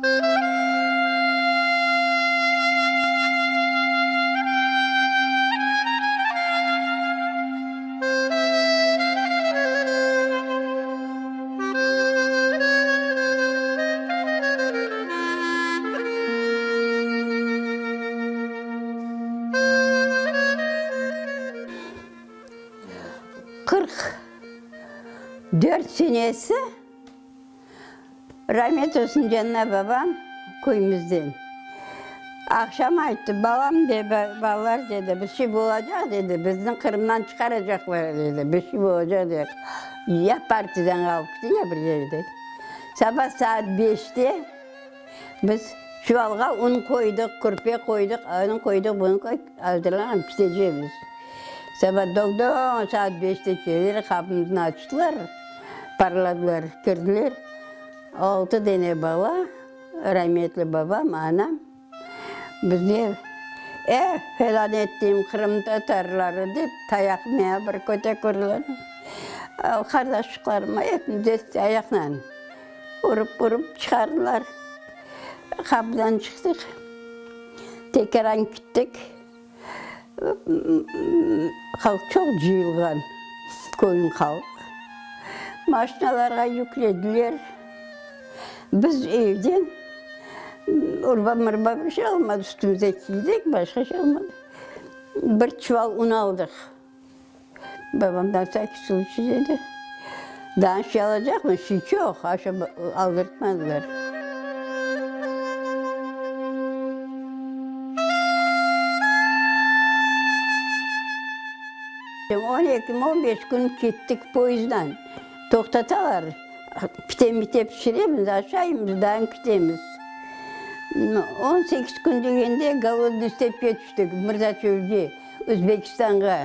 44 senesi Ramet olsun canına babam köyümizden. Aqşam ayttı, balam, de, balalar, dedi, bir şey bolacaq, dedi, bizni Qırımdan çıqaracaqlar, dedi, bir şey bolacaq, dedi. Ya partizanğa alıp kete, ya bir yerde. Saba saat beşte biz çuvalğa un qoydıq, kürpe qoydıq, anı qoydıq, bunı qoydıq, azırlanıp ketecekmiz. Saba dok-dok saat beşte keldiler, qapımıznı açtılar, parladılar, kirdiler. Altı dene bala, rametli babam, anam. Bizler, Eh, felân ettiğim qırımtatarları, dep tayaq maña bir kötek urdılar. Qardaşlıqlarıma epimize tayaqla urıp-urıp çıqardılar. Qapıdan çıqtıq, tekrar kettik. Halq çoq cıyılğan, köyniñ halqı. Maşinalarğa yüklediler. Biz evden urba-murba bir şey almadıq, üstümüze kiydik, başqa şey almadıq. Bir çuval un aldıq. Babam na vsâkiy sluçiy dedi. Daa şey alacaqmız, şey çoq, aşa aldırtmadılar. On eki, on beş kün kettik poyezddan. Toqtatalar, pite-mite pişiremiz, aşaymız, daa ketemiz. 18 kün degende Golodnıy stepke tüştik, Mırzaçölge, Özbekistanğa.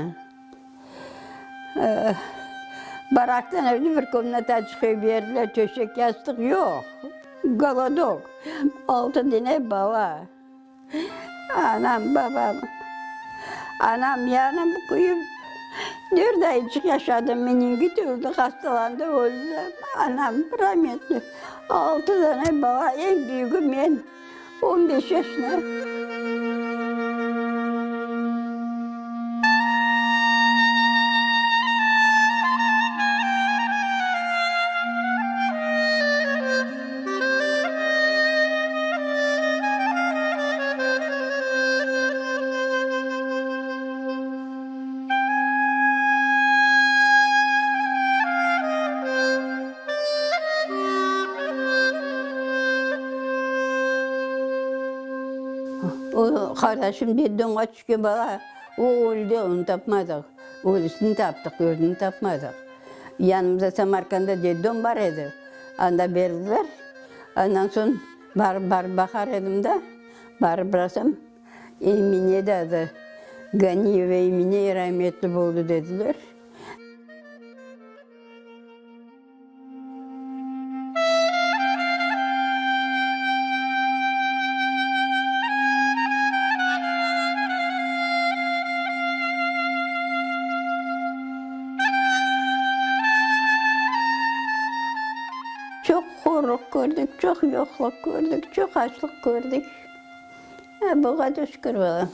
Baraktan öyle bir komnata çıqıp berdiler, töşek, yastıq yoq, golodok, altı dene bala. Anam, babam, anam yanıp küyüp, dört ayçıq yaşadı, meningit oldı, hastalandı, öldi. Anam rametli, altı dane bala, eñ büyügi men, 15 yaşında. O qardaşım detdomğa tüşken bala, o öldi, onı tapmadıq. Ölüsini taptıq, özüni tapmadıq. Yanımızda Samarkanda detdom bar edi, anda berdiler. Ondan soñ barıp-barıp baqar edim da, barıp barasam, Emine de adı, Ganiyeva Emine rametli boldı dediler. Çoq horluq kördik, çoq yoqluq kördik, çoq açlıq kördik. Buğa da şükür bala.